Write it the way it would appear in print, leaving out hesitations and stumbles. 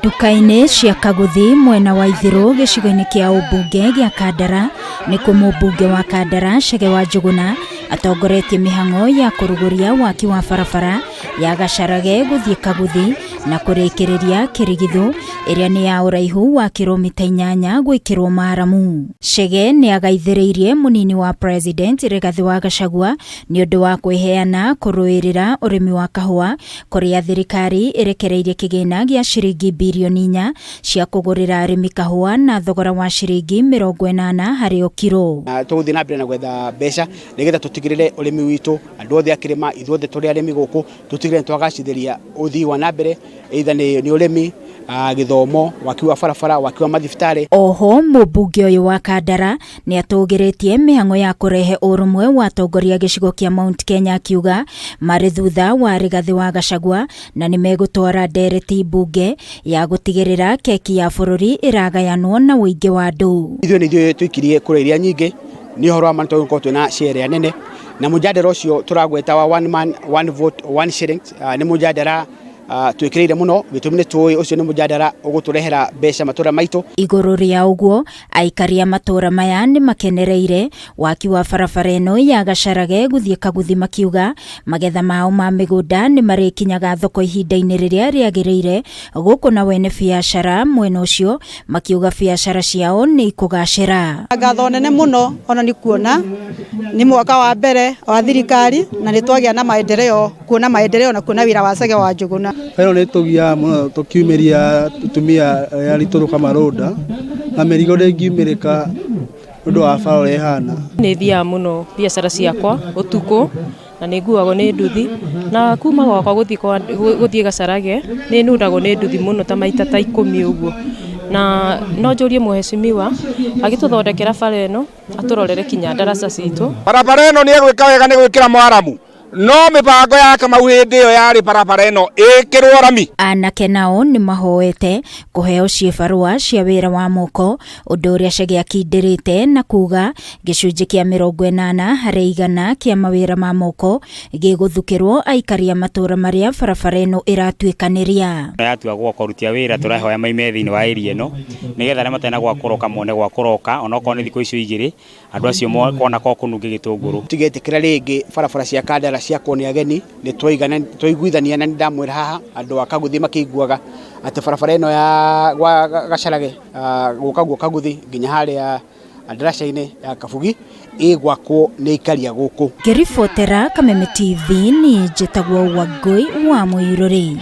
Nduka-inĩ cia Kaguthi mwena wa ithĩro gĩcigo-inĩ kĩa ũmbunge gĩa Kandara nĩkuo mũmbunge wa Kandara Chege wa Njũgũna atongoretie mĩhang'o ya kũrugũria waki wa barabara ya Gacarage gũthiĩ Kaguthi na kũrĩkĩrĩria Kĩrigithũ ĩrĩa nĩ ya ũraihu wa kiromita 8 gwĩkĩrwo maramu. Chege nĩ agaithĩrĩirie mũnini wa President Rigathĩ wa Gachagua nĩ ũndũ wa kwĩheana kũrũĩrĩra ũrĩmi wa kahũa kũrĩa thirikari ĩrekereirie kĩgĩna gĩa ciringi birioni 4 cia kũgũrĩra arĩmi kahũa na thogora wa ciringi 80 harĩ o kiro. Tũgũthiĩ na mbere na gwetha mbeca nĩgetha tũtigĩrĩre ũrĩmi witũ, andũ othe akĩrĩma, ithuothe tũrĩ arĩmi gũkũ, tũtigĩrĩre nĩ twagacithĩria ũthii wa na mbere, either nĩ ũrĩmi, gĩthomo, waki wa barabara, waki wa mathibitarĩ. Oho mũmbunge ũyũ wa Kandara nĩ atũgĩrĩtie mĩhang'o ya kũrehe ũrũmwe wa atongoria gĩcigo kĩa Mount Kenya akiuga marĩ thutha wa Rigathĩ wa Gachagua na nĩ megũtwara ndereti mbunge ya gũtigĩrĩra keki ya bũrũri ĩragayanwo na ũingĩ wa andũ. Ithuĩ nĩ ithuĩ tũikirie kura iria nyingĩ, nĩ ũhoro wa ma nĩ tũgũkorwo twĩna share nene, na mũjadara ũcio tũragweta wa one man one vote one shilling nĩ mũjadara twĩkĩrĩire mũno, gĩtũmi nĩ tũĩ ũcio nĩ mũjadara ũgũtũrehera mbeca matũra maitũ. Igũrũ rĩa ũguo, aikari a matũra maya nĩ makenereire waki wa barabara ĩno ya Gacarage gũthiĩ Kaguthi makiuga magetha mao ma mĩgũnda nĩ marĩkinyaga thoko ihinda-inĩ rĩrĩa rĩagĩrĩire, gũkũ na wene biacara mwena ũcio makiuga biacara ciao nĩ ikũgacĩra. Ngatho nene mũno ona nĩ kuona nĩ mwaka wa mbere wa thirikari na nĩ twagĩa na maendeleo, kuona maendeleo na kuona wĩra wa Chege wa Njũgũna. Ĩno nĩ tũgiaga mũno tũkiumĩria atumia arĩa aritũ tũkamarũnda na mĩrigo ndĩngiumĩrĩka nĩ ũndũ wa bara ũrĩa ĩhana. Nĩ thiaga mũno biacara ciakwa ũtukũ na nĩ nguagwo nĩ nduthi na kuma gwakwa gũthiĩ Gacarage nĩ nundagwo nĩ nduthi mũno ta maita ta 10 ũguo, na no njũrie mheshimiwa agĩtũthondekera bara ĩno atũrorere kinya ndaraca citũ. Barabara ĩno nĩ egwĩka wega nĩ gwĩkĩra mwaramu, no mĩbango ya Kamau hĩndĩ ĩyo yarĩ barabara ĩno ĩkĩrwo rami. Anake nao nĩ mahoete kũheo ciĩbarũa cia wĩra wa moko, ũndũ ũrĩa Chege akindĩrĩte na kuga gĩcunjĩ kĩa 80 harĩ igana kĩa mawĩra ma moko gĩgũthukĩrwo aikari a matũra marĩa barabara ĩno ĩratuĩkanĩria. Yatua gwakwa rutia wĩra tũrahoya maime thĩinĩ wa area ĩno nĩgetha arĩa matarĩ na gwa kũroka mone gwa kũroka, onokorwo nĩ thikũ icio igĩrĩ andũ acio kona ko kũnunge gĩtũngũrũ. Tũtigetĩkĩra rĩngĩ barabara cia Kandara ciakwo nĩ ageni, nĩ twaiguithania na nĩ ndamwĩra haha andũ a Kaguthi makĩiguaga atĩ barabara ĩno ya gwa Gacarage gũka guo Kaguthi nginya harĩa ndaraca-inĩ ya Kabugi ĩgwakwo nĩ aikari a gũkũ. Ngĩribotera Kameme TV, niĩ njĩtagwo Wangũi wa Mũirũrĩ.